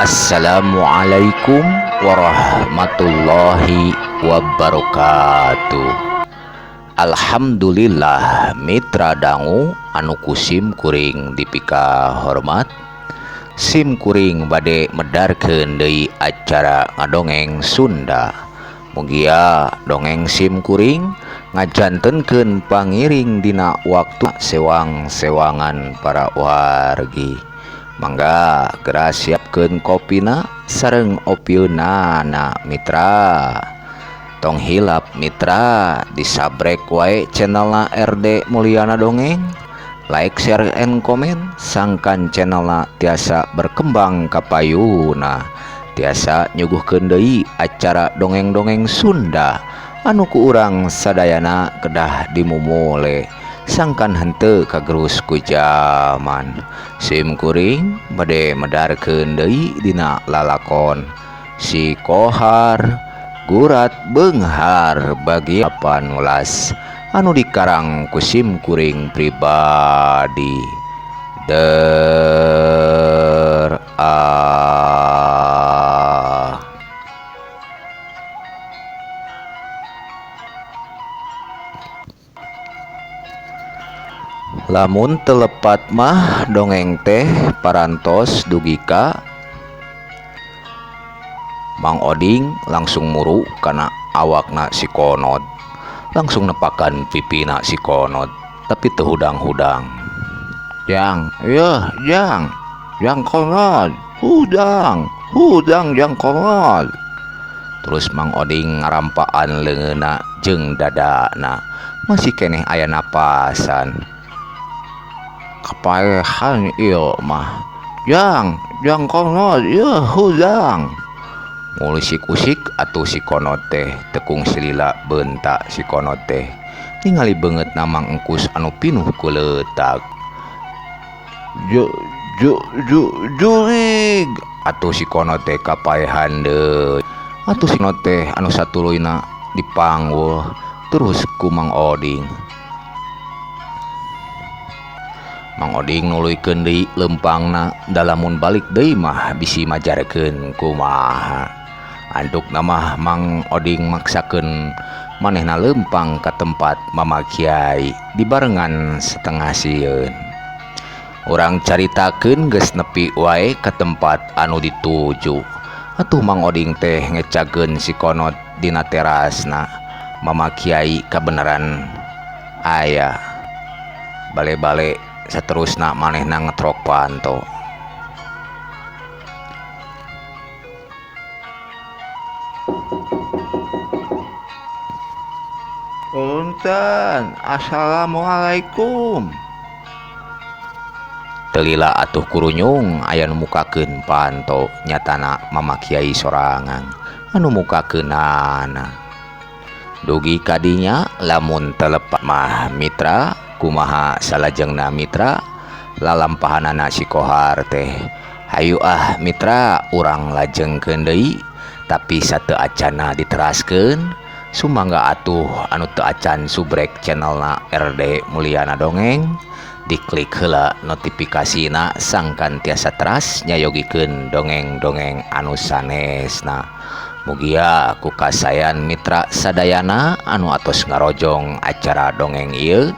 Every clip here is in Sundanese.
Assalamualaikum warahmatullahi wabarakatuh. Alhamdulillah mitra dangu anu ku sim kuring dipika hormat. Sim kuring bade medarkeun deui acara ngadongeng Sunda. Mugia dongeng sim kuring ngajantenkeun pangiring dina waktu sewang-sewangan para wargi. Mangga geura siapkeun kopina sareng opieunana mitra. Tong hilap mitra disabrek wae channelna RD Mulyana Dongeng. Like, share, and komen sangkan channelna tiasa berkembang kapayuna. Tiasa nyuguhkeun deui acara dongeng-dongeng Sunda anu ku urang sadayana kedah dimumule sangkan henteu kagerus ku jaman. Sim kuring bade medarkeun deui dina lalakon Si Kohar Gurat Beunghar bagi 18 anu dikarang ku sim kuring pribadi. Der ah. Lamun telepat mah dongeng teh parantos dugi ka Mang Oding langsung muru kana awakna si Konod, langsung nepakan pipina si Konod, tapi teu hudang-hudang. Jang, yeuh jang, jang Konod, hudang, hudang jang Konod. Terus Mang Oding ngarampaan leungeunna jeung dadana, masih keneh aya napasan. Kapaehan ieu mah. Jang, jang Konod, yeuh hudang. Ngulisik-usik atuh si Konod teh tekung silila beunta si Konod teh. Ningali beungeutna Mang Engkus anu pinuh ku leutak. Ju ju ju jurig atuh si Konod teh kapaehan deui. Atuh si Konod teh anu satuluyna dipanggul terus ku Mang Oding. Mang Oding nuluykeun deui leumpangna, da lamun balik deui mah bisi majarkeun kumaha. Andukna mah Mang Oding maksakeun manehna leumpang ka tempat Mama Kiai dibarengan setengah sieun. Urang caritakeun geus nepi wae ka tempat anu dituju. Atuh Mang Oding teh ngecageun si Konod dina terasna. Mama Kiai kabeneran aya. Bale-bale saterusna manehna ngetrok panto. Punten, assalamualaikum. Teu lila atuh kurunyung aya nu mukakeun panto, nyatana Mama Kiai sorangan anu mukakeunana. Dugi kadinya lamun telepat mah mitra kumaha salajengna mitra lalampahanana si Kohar teh. Hayu ah mitra urang lajengkeun deui, tapi sateu acana diteraskeun. Sumangga atuh anu teu acan subrek channelna RD Mulyana Dongeng, diklik heula notifikasina sangkan tiasa teras nyayogikeun dongeng-dongeng anu sanesna. Mugia ku kasayan mitra sadayana anu atos ngarojong acara dongeng ieu,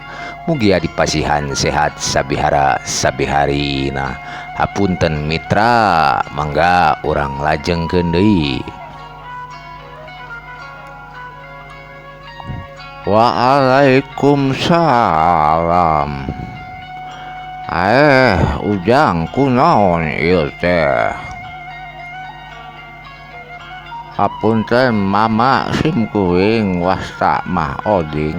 mugia dipasihan sehat sabihara sabiharina. Hapunten mitra, mangga urang lajengkeun deui. Waalaikumsalam. Ujang kunaon ieu teh? Hapunten mama sim kuring wasta mah Oding.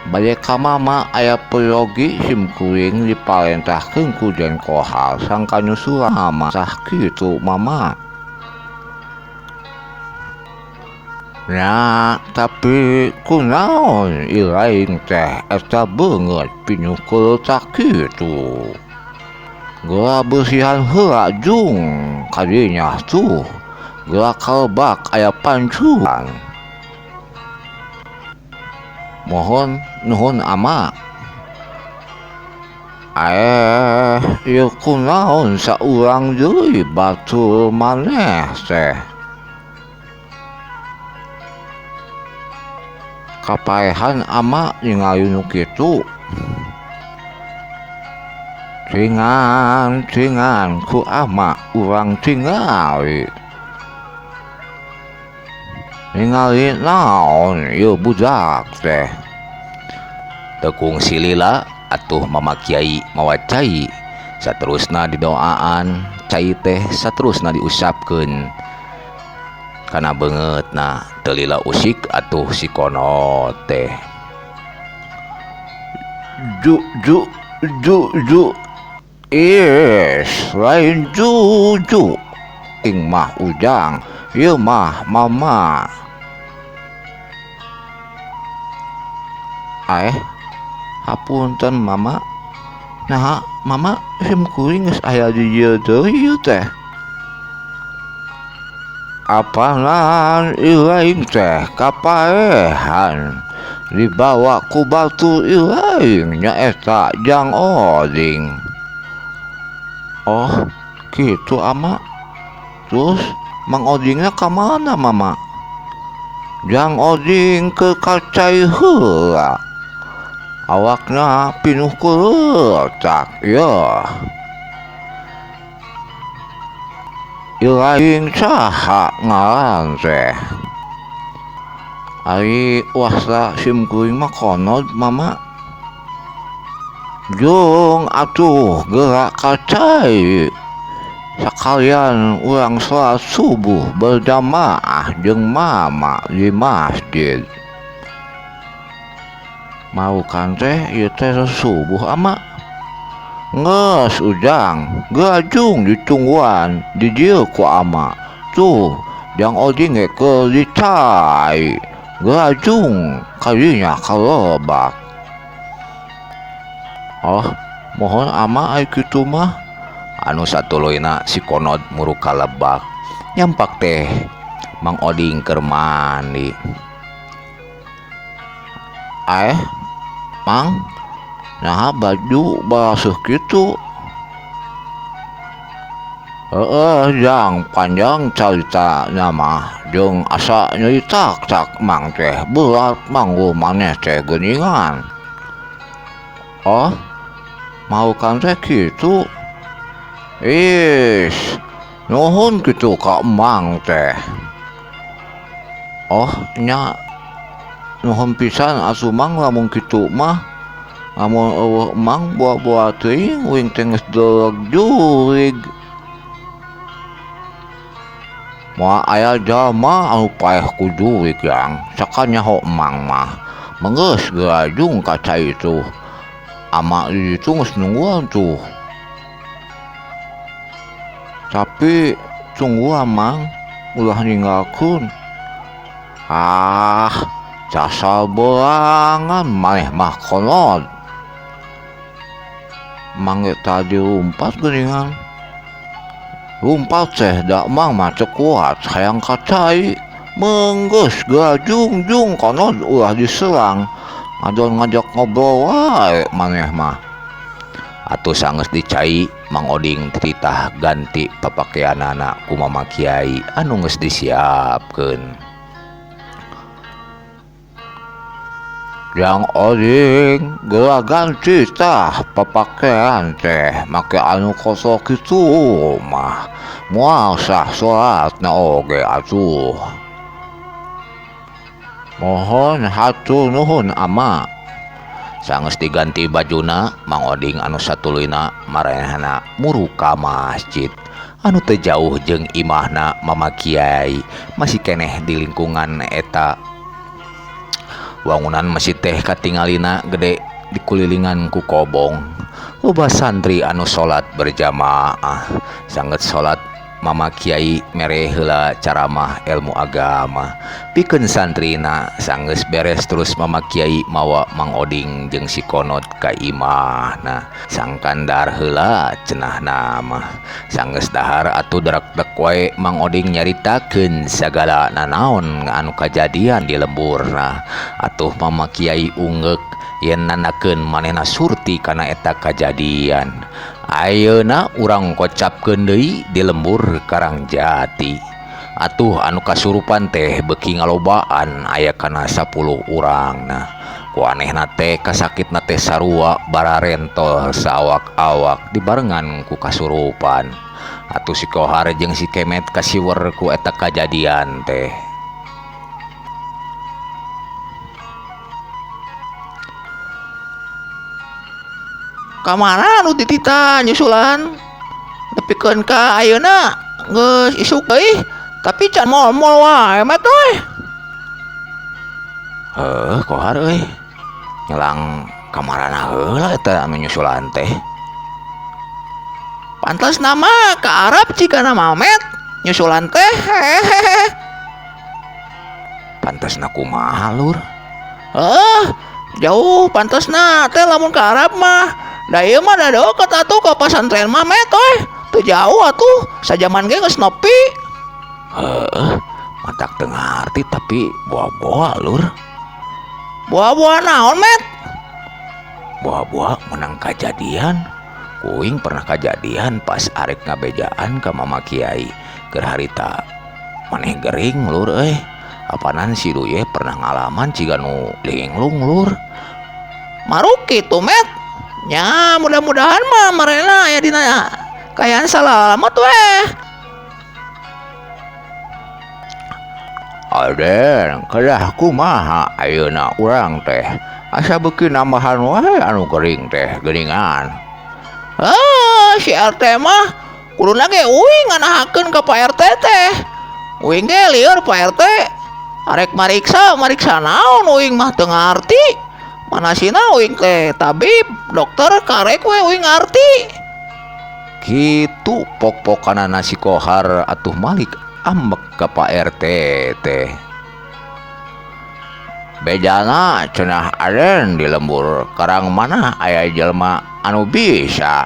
Bade ka mama aya peryogi sim kuring diparentahkeun ku Den Kohar sangka nyusulan mama sah kitu mama. Nah, tapi kunaon iraing teh eta beungeut pinuh kuleutak kitu. Geura bersihan heula jung kadinya tuh. Geura kalebak aya pancuran. Mohon nuhun ama. Aeh, ieu kunaon saurang deui batur maneh teh. Kapaehan ama ningali nu kitu. Cingan-cingan ku ama urang tingali. Ningali naon ieu budak teh. Teu kungsi lila atuh Mama Kiai mawa cai saterusna didoaan cai teh saterusna diusapkeun kana beungeutna teu lila usik atuh si kono teh. Ju ju ju ju is lain juju ing mah ujang ieu mah mama. Aeh, hapunten mama. Naha mama sim kuring geus aya di dieu deui ieu teh. Apanan ilaing teh kapaehan dibawa ku batur ilaing nyaeta Jang Oding. Oh, kitu ama. Terus Mang Odingna ka mana mama? Jang Oding ke kacai heula. Awakna pinuh kuretak ya. Ilaing saha ngaran teh? Ari wasta sim kuring mah konod mama. Jung atuh gerak kacai. Sakalian urang salat subuh berjamaah jeung mama di masjid. Maukan teh ieu teh subuh ama. Geus ujang, gajung ditungguan di dieu ku ama. Tuh, Jang Oding ge keur dicai. Gajung kadinya kalebak. Oh, mohon ama ai kitu mah. Anu satuluyna si konod muru kalebak. Nyampak teh Mang Oding keur mandi. Aeh, Mang, naha baju baraseuh kitu? Heeh, Jang, panjang caritana mah jeung asa nyeritak tak Mang teh berat manggo maneh teh geuningan. Oh, maukan teh kitu? Is, nuhun kitu ka Mang teh. Oh, nya nuhun pisan asuh Mang lamun kitu mah. Lamun eueuh Mang boa-boa teuing uing teh geus deleg jurig. Moal aya jalma anu paeh ku jurig Jang, sakanyaho Mang mah. Menggeus gerajung ka cai tuh. Ama di ditu geus nungguan tuh. Tapi tungguan Mang, ulah ninggalkeun. Ah, jasa berangan maneh mah konod. Mang ge tadi lumpat geuningan. Lumpat teh da Mang mah teu kuat hayang ka cai. Menggeus gajung-jung konod ulah diserang. Ngadon ngajak ngobrol wae maneh mah. Atuh sanggeus dicai Mang Oding titah ganti papakeanana ku Mama Kiai anu geus disiapkeun. Jang Oding geura ganti tah papakean teh make anu kosok kitu mah. Moal sah salatna oge atuh. Mohon hatur nuhun ama. Sanggeus diganti bajuna Mang Oding anu satuluyna maranehna muru ka masjid anu teu jauh jeung imahna Mama Kiai masih keneh di lingkungan eta. Wangunan masjid teh katingalina gede dikulilingan ku kobong. Loba santri anu salat berjamaah. Sanggeus salat Mama Kiai mere heula caramah ilmu agama. Pikeun santrina sanggeus beres terus Mama Kiai mawa Mang Oding jeung si konod ka imahna. Sangkandar heula cenahna mah. Sanggeus dahar atuh darak-dek wae Mang Oding nyaritakeun sagala nanaon anu kajadian di lemburna. Atuh Mama Kiai ungeuk Yen nandakeun manehna surti kana eta kajadian. Ayeuna urang kocapkeun deui di lembur Karangjati. Atuh anu kasurupan teh beuki ngalobaan aya kana 10 urangna. Ku anehna teh kasakitna teh sarua bararentol saawak-awak dibarengan ku kasurupan. Atuh si Kohar jeung si Kemet kasiwer ku eta kajadian teh. Kamana nu ditita nyusulan? Nepikeun ka ayeuna geus isuk euy, tapi can mol-mol wae mah teh. Heuh, Kohar euy. Nyelang kamarana heula eta anu nyusulan teh. Pantes nama ka Arab jigana Mamet nyusulan teh. Hehehe. Pantesna kumaha lur? Heuh, jauh pantesna teh lamun ka Arab mah. Da ieu mah da deukeut atuh ka pasantren Mamet euy. Teu jauh atuh, sajaman ge geus nepi. Heuh, matak teu ngarti tapi boa-boa lur. Boa-boa naon, Met? Boa-boa menang kajadian. Kuing pernah kajadian pas arek ngabejaan ka Mama Kiai keur harita maneh gering lur euy. Apanan si Duye pernah ngalaman ciga nu linglung lur. Maruk kitu, Met. Nya mudah-mudahan mah marena aya dina kayaan salamet weh. Aden, kedah kumaha ayeuna urang teh? Asa beuki nambahan wae anu gering teh geuningan. Ah, si RT mah kuduna ge uing nganahakeun ka Pak RT teh. Uing ge lieur Pak RT. Arek mariksa, mariksa naon uing mah teu ngarti. Manasina uing teh tabib, dokter karek we uing ngarti. Kitu pok-pokanana si Kohar atuh malik ambek ka Pak RT teh. Bejana cenah Aden di lembur Karang mana aya jelema anu bisa.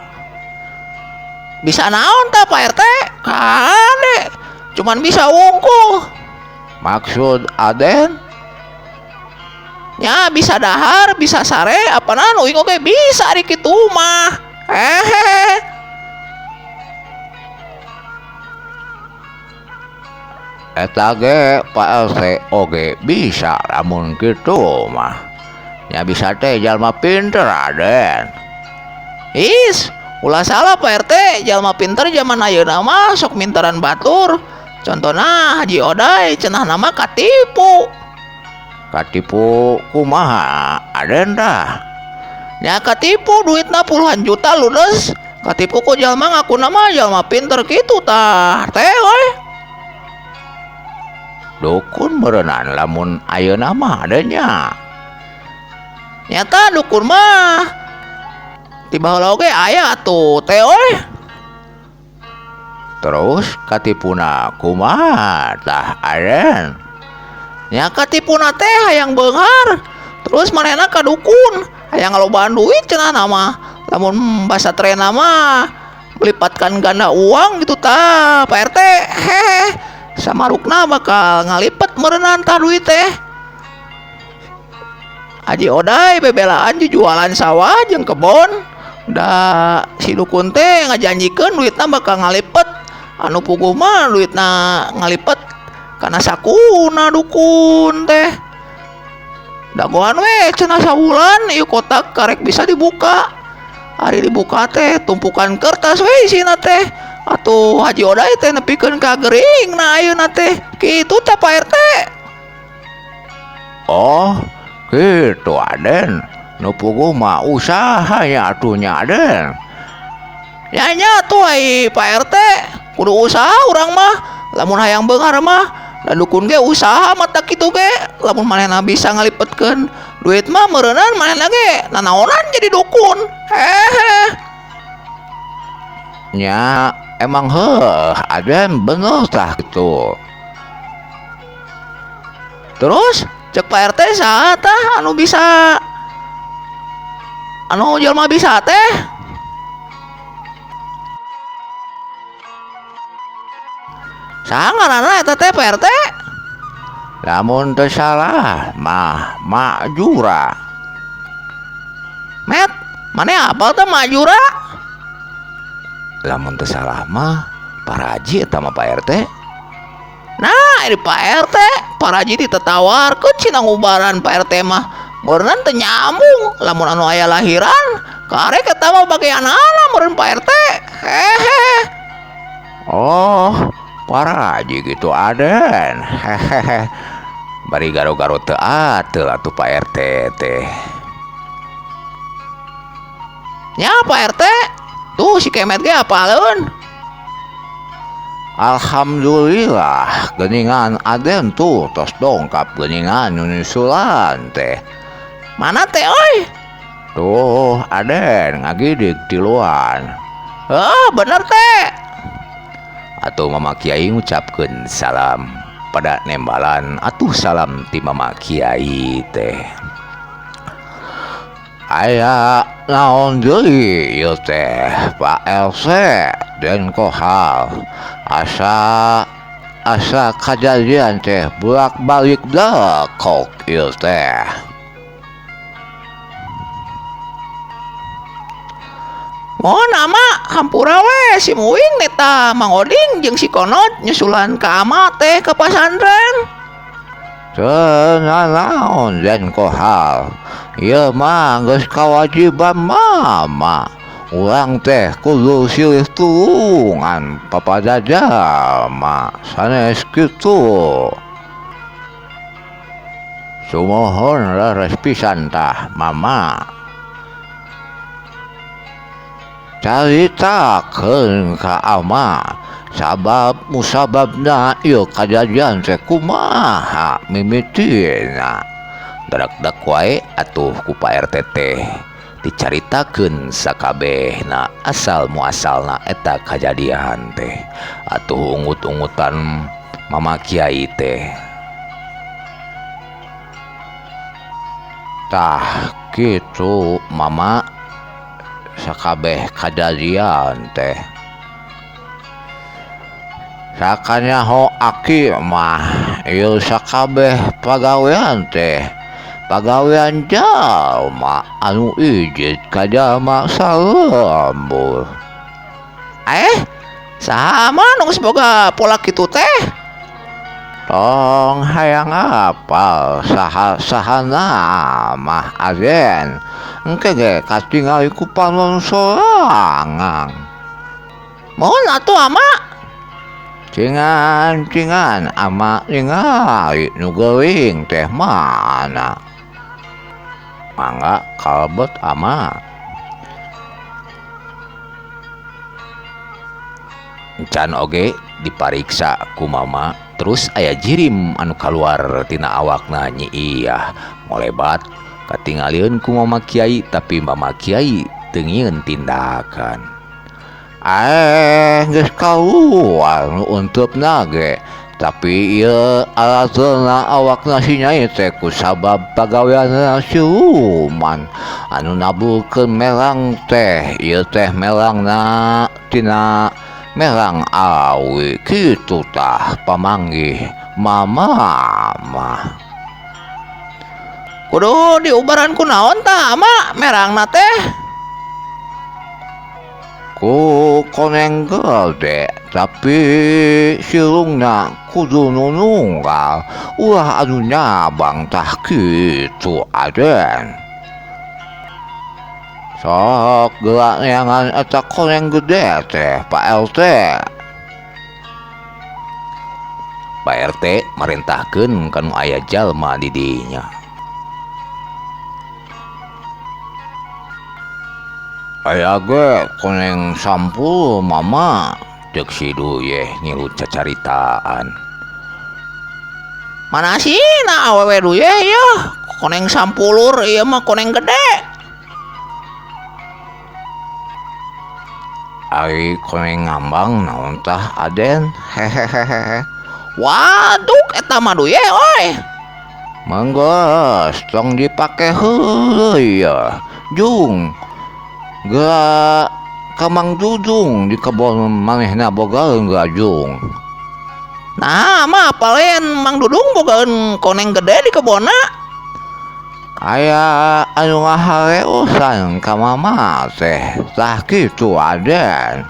Bisa naon tah Pak RT? Kade, cuman bisa wungkul. Maksud Aden? Ya bisa dahar, bisa sare, apanan uing oge bisa ari kitu mah. Hehehe. Eta ge Pak RT oge bisa lamun kitu mah. Nya bisa teh jalma pinter Aden. Is, ulah salah Pak RT, jalma pinter zaman ayeuna mah sok mintaran batur. Contohna Haji Oday cenah nama katipu. Katipu kumaha Aden dah? Nya katipu duitna puluhan juta ludes. Katipu ku jalma ngaku nama jalma pinter kitu tah teh we. Dukun meureunan lamun ayeuna mah Aden nya. Nyata dukun mah ti baheula oge aya atuh teh we. Terus katipuna kumaha tah Aden? Nya katipuna teh hayang beunghar. Terus manehna ka dukun, hayang ngalobaan duit cenah nama. Lamun basa trena mah melipatkan ganda uang gitu tah Pak RT. Hehe. Samarukna bakal ngalipet meureunan tah duit teh. Haji Oday bebelaan jualan sawah jeung kebon. Da si dukun teh ngajanjikeun duitna bakal ngalipet. Anu puguh mah duitna ngalipet kana sakuna dukun teh. Dagoan we cenah sabulan ieu kotak karek bisa dibuka. Ari dibuka teh tumpukan kertas we isina teh. Atuh Haji Oday teh nepikeun ka gering na ayeuna teh. Kitu teh Pak RT. Oh, kitu Aden. Nu puguh mah usaha nya atuh nya Aden. Ya nya atuh ai Pak RT kudu usaha urang mah. Lamun hayang beunghar mah da dukun ge usaha mata kitu ge. Lamun manehna bisa ngalipetkeun duit mah meureunan manehna ge nanaonan jadi dukun. Hehe. Nya emang heuh Aden bener tah kitu. Terus cek Pak RT saha tah anu bisa anu jelema bisa teh? Saha ngaranna eta teh Pak RT? Lamun teu salah mah Mak Jura. Met, mana apal teh Majura? Lamun teu salah mah Paraji eta mah Pak RT. Nah, ini Pak RT, Paraji ditetawarkeun cenah ngubaran Pak RT mah. Meureunna teu nyambung, lamun anu aya lahiran, karek eta mah bagianana meureun Pak RT. Hehe. Oh, Paraji gitu Aden. Hehehe. Bari garo-garo teu ateul atuh Pak RT teh. Nya Pak RT, tuh si Kemet ge apaleun. Alhamdulillah, geningan Aden tuh tos dongkap geningan nu nyusulan teh. Mana teh euy? Tuh Aden ngagidig tiluan. Heuh, bener teh. Atuh Mama Kiai ngucapkeun salam pada nembalan atuh salam ti Mama Kiai teh. Aya naon deui ieu teh Pak LC Den Kohal. Asa asa kajadian teh bolak-balik dekok ieu teh. Mohon ama hampura we si Muing neta Mang Oding jeung si Konot nyusulan ka ama teh ka pasantren. Teu nanaon Den Kohal. Ieu mah geus kawajiban mama. Urang teh kudu silih tulungan papada jalma sanes kitu. Sumohon leres pisan tah mama. Caritakeun ka ama sabab musababna ieu kajadian teh kumaha mimitina. Dadak-dak wae atuh ku Pak RT teh dicaritakeun sakabehna asal muasalna eta kajadian teh. Atuh ungut-ungutan Mama Kiai teh. Tah kitu mama sakabeh kajadian teh. Sakanyaho aki mah ieu sakabeh pagawean teh pagawean jalma anu ijid ka jalma salembur. Saha mah nu geus boga pola kitu teh? Tong hayang apal saha-sahana mah Aden. Engke ge katingali ku panon sorangan. Mohon atuh ama. Cingan-cingan ama ningali nu geuing teh mana. Mangga kalebet ama. Encan oge dipariksa ku mama, terus aya jirim anu kaluar tina awakna Nyi Iyah ngolebat katingalieun ku Mama Kiai, tapi Mama Kiai teu ngieun tindakan. Geus kaluar nu unteupna ge, tapi ieu alatna awakna si Nyai teh kusabab pagaweanna siluman anu naburkeun merang teh, ieu teh merangna tina merang awi kitu tah pamanggih mama mah. Kudu diubaran ku naon tah ama merangna teh? Ku koneng gede, tapi silungna kudu nu nunggal, ulah anu nyabang tah kitu Aden. Sok geura neangan eta koneng gede teh Pak RT. Pak RT marentahkeun ka nu aya jalma di dinya. Aya ge koneng sampul mama, ceuk si Duyeh ngilu cacaritaan. Mana sih na awewe Duyeh yeuh, koneng sampulur ieu mah koneng gede. Ari koneng ngambang naon tah Aden? Hehehehe. Waduh eta mah Duyeh euy. Mangga tong dipake heureuy ya. Jung geura ka Mang Dudung di kebon manehna bogaeun gajung. Nah, mah apaleun Mang Dudung bogaeun koneng gede di kebonna. Aya anu ngahareusan ka mama teh tah kitu Aden.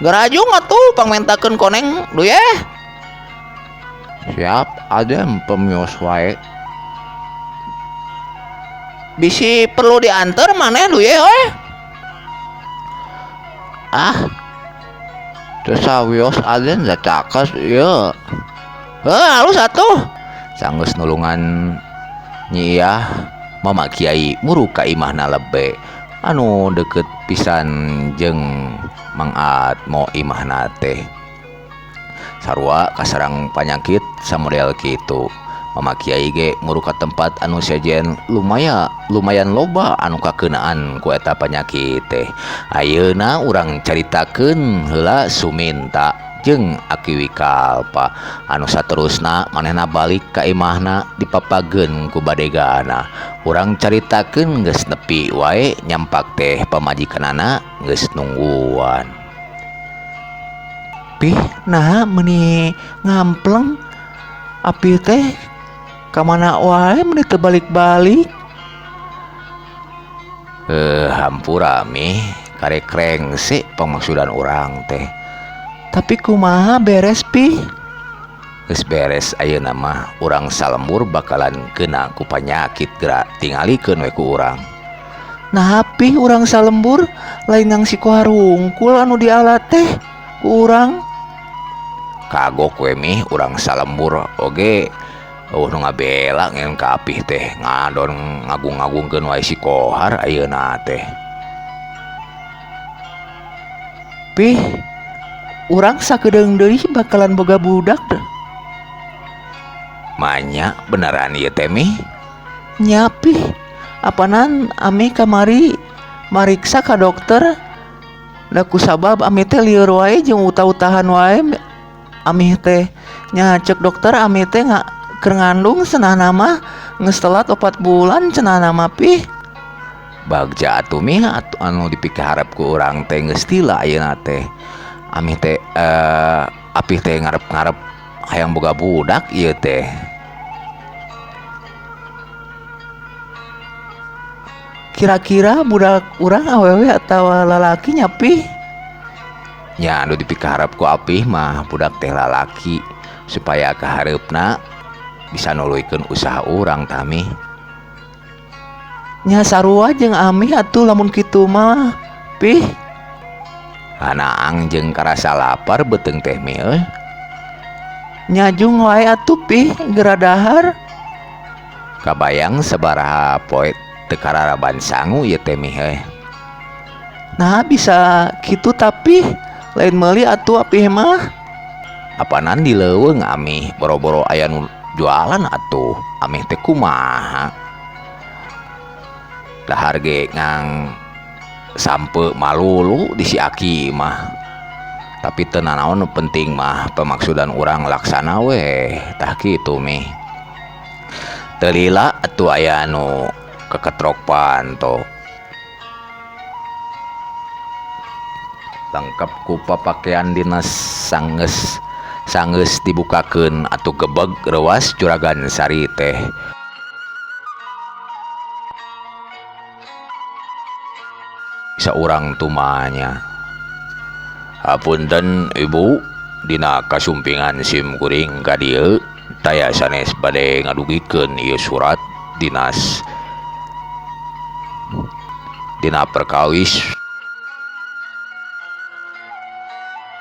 Gerajung atuh pangmentakeun koneng duye. Siap Aden pemios wae. Bisi perlu diantar maneh duye euy. Ah. Teu sawios Aden da caket ieu. Heuh halus atuh. Sanggeus nulungan Nyi Iyah, Mama Kiai muruk ka imahna lebe anu deket pisan jeung Mang Atmo imahna teh. Sarua kaserang panyakit samodel kitu. Mama Kiai ge muruk ka tempat anu sejen lumayan loba anu kakeunaan ku eta panyakit teh. Ayeuna urang caritakeun heula Suminta jeung Aki Wikalpa anu saterusna manehna balik ka imahna dipapageun ku badegana. Urang caritakeun geus nepi wae nyampak teh pamajikanana geus nungguan. Pih naha meuni ngampleng api teh ka mana wae meuni teu balik-balik. Hampura mih karek rengse pangmaksudan urang teh. Tapi kumaha beres pi? Geus beres ayeuna mah urang salembur bakalan kena ku panyakit geura tingalikeun we ku urang. Nah pi urang salembur lain nang si kohar wungkul anu diala teh ku urang. Kagok we mih urang salembur oge eueuh nu ngabela ngeun ka apih teh ngadon ngagung-ngagungkeun wae si kohar ayeuna teh. Pih urang sakedeung deui bakalan boga budak deh. Manya beneran ieu teh mih? Nya pih, apanan ami kamari mariksa ka dokter. Da kusabab ami teh lieur wae jeung utah-utahan wae ami teh. Nya cek dokter ami teh keur ngandung cenah mah geus telat 4 bulan cenah mah pih. Bagja atuh mih atuh anu dipikaharep ku urang teh geus tila ayeuna teh. Ami teh apih teh ngarep-ngarep hayang boga budak ieu teh. Kira-kira budak urang awewe atawa lalaki nya pih? Nya anu dipikaharep ku apih mah budak teh lalaki supaya kahareupna bisa nuluykeun usaha urang tah mih. Nya sarua jeung amih atuh lamun kitu mah pih. Hanaang jeung karasa lapar beuteung teh mih euy. Nyajung wae atuh pih geura dahar. Kabayang sabaraha poe teu kararaban sangu ieu teh mih euy. Nah bisa kitu tapi lain meuli atuh apih mah. Apanan di leuweung amih boro-boro aya nu jualan atuh amih teh kumaha. Dahar ge ngang sampe malulu di si aki mah. Tapi teu nanaon nu penting mah pemaksudan urang laksana weh tah kitu mih. Teu lila atuh aya nu keketrok panto. Lengkap ku papakean dinas sanggeus dibukakeun atuh gebeg reuas juragan Sari teh. Saurang tumanya. Hapunten ibu, dina kasumpingan sim kuring ka dieu taya sanes bade ngadugikeun ieu surat dinas dina perkawis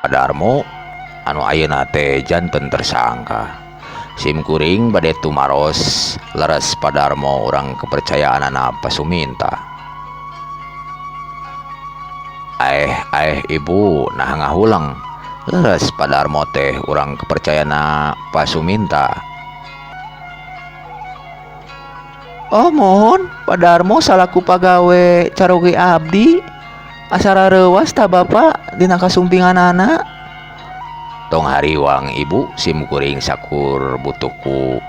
Darmo anu ayeuna teh janten tersangka. Sim kuring bade tumaros leres Padarmo urang kepercayaanana Pasuminta. Aeh ibu nah ngahulang leres Padarmo teh urang kepercayaanana Pasuminta. Oh mohon Padarmo salaku pagawe caroge abdi asara reuwas ta bapa dina kasumpinganana. Tong hariwang ibu sim kuring sakur butuhku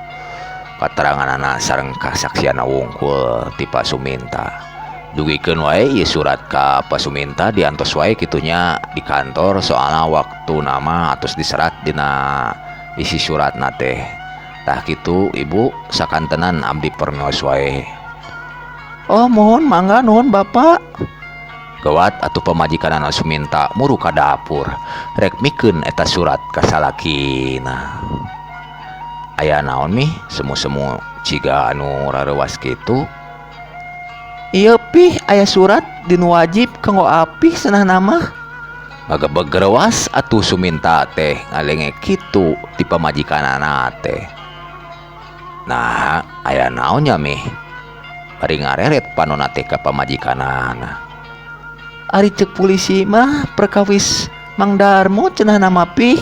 kateranganana sareng kasaksianna wungkul ti Pasuminta. Dugikeun wae ieu surat ka Pasuminta diantos wae kitunya di kantor soalna waktu nama atos diserat dina isi suratna teh. Tah kitu Ibu sakantenan abdi permios wae. Oh mohon mangga nuhun Bapak. Gawat atuh pamajikanana Suminta muru ka dapur rek mikeun eta surat ka salakina. Aya naon mih semu-semu ciga anu rareuwas kitu? Ieu pih aya surat dinu wajib kanggo apih cenah nama. Ngagebeg reuwas atuh Suminta teh ngalenge kitu ti pamajikanana teh. Nah, aya naon nya mih? Bari ngareret panona teh ka pamajikanana. Ari ceuk polisi mah perkawis Mang Darmo cenah nama pih.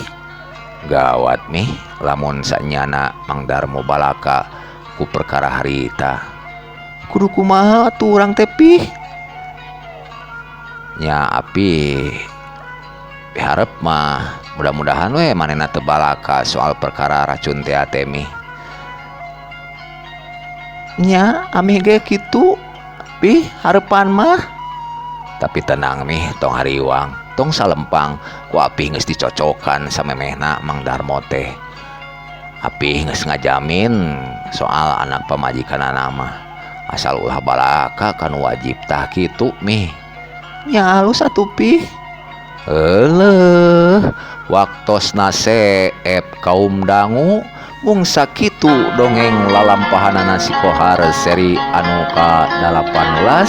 Gawat mih lamun sanyana Mang Darmo balaka ku perkara harita. Kudu kumaha atuh urang teh pih? Nya api harep mah mudah-mudahan we manehna teu balaka soal perkara racun teh teh mih. Nya amih ge kitu pih harepan mah. Tapi tenang mih tong hariwang, tong salempang ku apih geus dicocokan samemehna Mang Darmo teh. Apih geus ngajamin soal anak pamajikanana mah. Asal ulah balaka kan wajib tah kitu mih. Nya alus atuh pih. Eleuh, waktosna seep kaum dangu mung sakitu dongeng lalampahanana si Kohar seri anu ka-18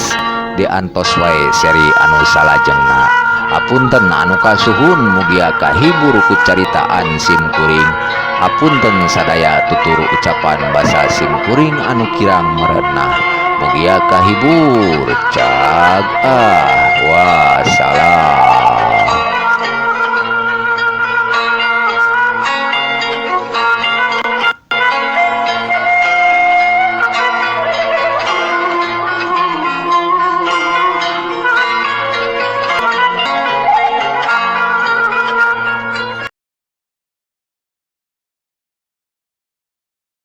diantos wae seri anu salajengna. Apunten anu kasuhun mugia kahibur ku caritaan sim kuring. Apunten sadaya tutur ucapan basa sim kuring anu kirang merenah. Mugia kahibur. Cag ah wassalam.